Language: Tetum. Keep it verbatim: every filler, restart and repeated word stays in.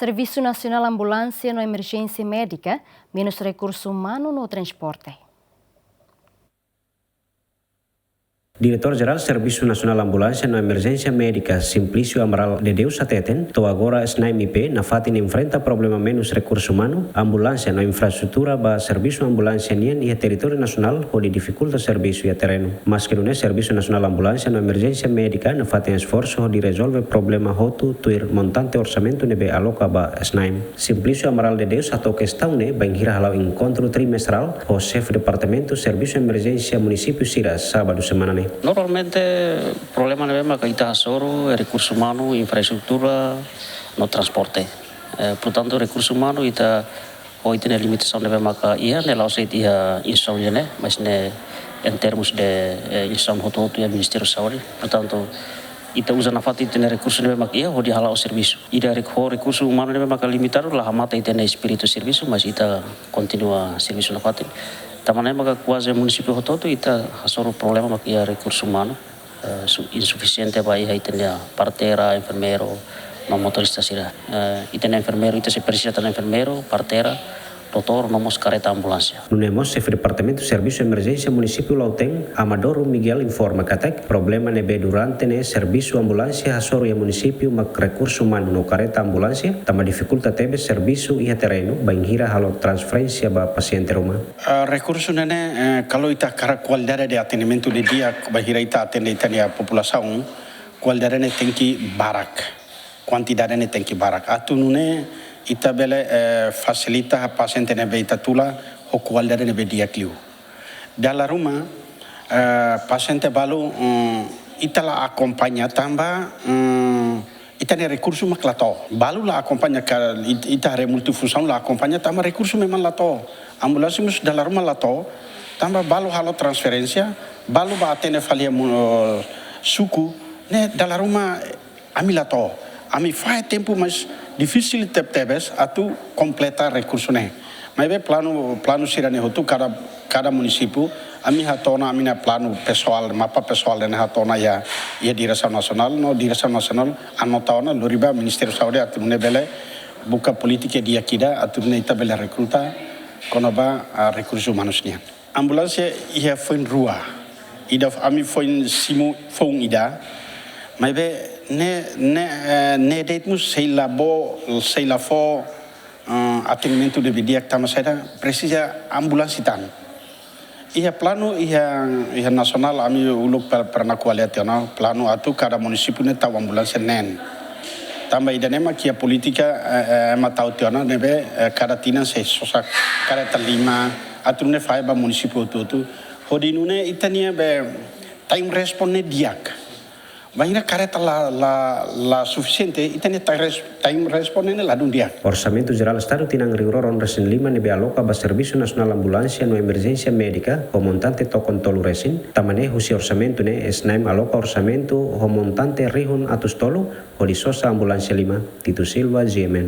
Servisu Nasionál Ambulánsia no Emerjénsia Médika, menus rekursu umanu no transporte. Diretór Jerál Servisu Nasionál Ambulánsia no Emerjénsia Médika, Simplício Amaral de Deus hateten, to'o agora SNAEM I P nafatin enfrenta problema menus rekursu umanu, ambulánsia no infraestrutura ba servisu ambulánsia nian iha territóriu nasionál hodi difikulta servisu iha terrenu. Maske nune'e, Servisu Nasionál Ambulánsia no Emerjénsia Médika nafatin esforsu hodi rezolve problema hotu tuir montante orsamentu ne'ebé aloka ba SNAEM. Simplício Amaral de Deus hato'o kestaun ne'e bainhira hala'o enkontru trimestrál ho xefe departamentu servisu emerjénsia munisípiu sira sábadu semana ne'e. Normalmente, problema ne'ebé maka ita hasoru, eh, rekursu umanu, infraestrutura, no transporte. Eh, portantu, rekursu umanu ita ho ita-nia limitasaun ne'ebé maka iha, ne'e la'ós de'it iha instituisaun ne'e, mas ne'e em termos de, eh, instituisaun hotu-hotu iha Ministériu Saúde. Portantu, ita uza nafatin ita-nia rekursu ne'ebé maka iha hodi hala'o servisu. Ida rek-, ho rekursu umanu ne'ebé maka limitadu, la hamata ita-nia espíritu servisu, mas ita kontinua servisu nafatin. Tanba ne'e maka kuaze munisípiu hotu-hotu ita hasoru problema maka iha rekursu umanu, eh, su-, insufisiente ba iha ita-nia parteira, enfermeiru, no motorista sira. Eh, ita-nia enfermeiru, ita sei presiza tan enfermeiru, parteira, doutór, no mós kareta ambulánsia. Nune'e mós, xefe departamentu servisu emerjénsia munisípiu Lautém, Amadoro Miguel, informa katak problema ne'ebé durante ne'e servisu ambulánsia hasoru iha munisípiu mak rekursu umanu no kareta ambulánsia, tanba difikulta tebes servisu iha terrenu, bainhira halo transferénsia ba pasiente ruma. Ah, rekursu ne'e ne'e, eh, kalau ita hakarak kualidade de atendimentu di'ak, bainhira ita atende ita-nia populasaun, kualidade ne'e tenke barak, kuantidade ne'e tenke barak. Atu nune'e ita bele, eh, fasilita ba pasiente ne'ebé ita tula ho kualidade ne'ebé di'ak liu. Dala ruma, eh, pasiente balu, mm, ita la akompaña tanba, mm, ita-nia rekursu mak la to'o. Balu la akompaña ka, it-, ita haree multifunsaun la akompaña tanba rekursu memang la to'o. Ambulánsia mós dala ruma la to'o, tanba balu halo transferénsia, balu bá atende fali iha mu-, suku, ne'e dala ruma ami la to'o. Ami fahe tempu, mas difisil teb-, tebes atu kompleta rekursu ne'e. Maibé planu, planu sira-ne'e hotu kada, kada munisípiu, ami hato'o ona ami-nia planu pesoál, mapa pesoál ne'e hato'o ona iha, iha diresaun nasionál, no diresaun nasionál anota ona lori ba Ministériu Saúde atu nune'e bele buka polítika di'ak ida atu nune'e ita bele rekruta kona-ba, ah, rekursu umanus nian. Ambulánsia iha foin rua. Ida ami foin simu foun ida. Maibé ne'e, ne'e, eh, ne'e de'it mós sei la bó, sei la fó, eh, atendimentu ne'ebé di'ak tanba saida presiza ambulánsia tan. Iha planu, iha, iha nasionál ami uluk per-, pernah ko'alia tiha ona, planu atu kada munisípiu ne'e tau ambulánsia neen. Tanba ida-ne'e mak iha polítika, eh, eh, ema tau tiha ona ne'ebé, eh, kada tinan sei sosa kareta lima, atu nune'e fahe ba munisípiu hotu-hotu. Hodi nune'e ita-nia be time response ne'e di'ak. Bainhira kareta la, la, la sufisiente, ita-nia time res-, time response ne'e ladún di'ak. Orsamentu Jerál Estadu tinan rihun rua ruanulu-resin-lima ne'ebé aloka ba Servisu Nasionál Ambulánsia no Emerjénsia Médika ho montante tokon tolu resin, tanba ne'e husi orsamentu ne'e SNAEM aloka orsamentu ho montante rihun atus tolu hodi sosa ambulánsia lima. Tito Silva, G M N.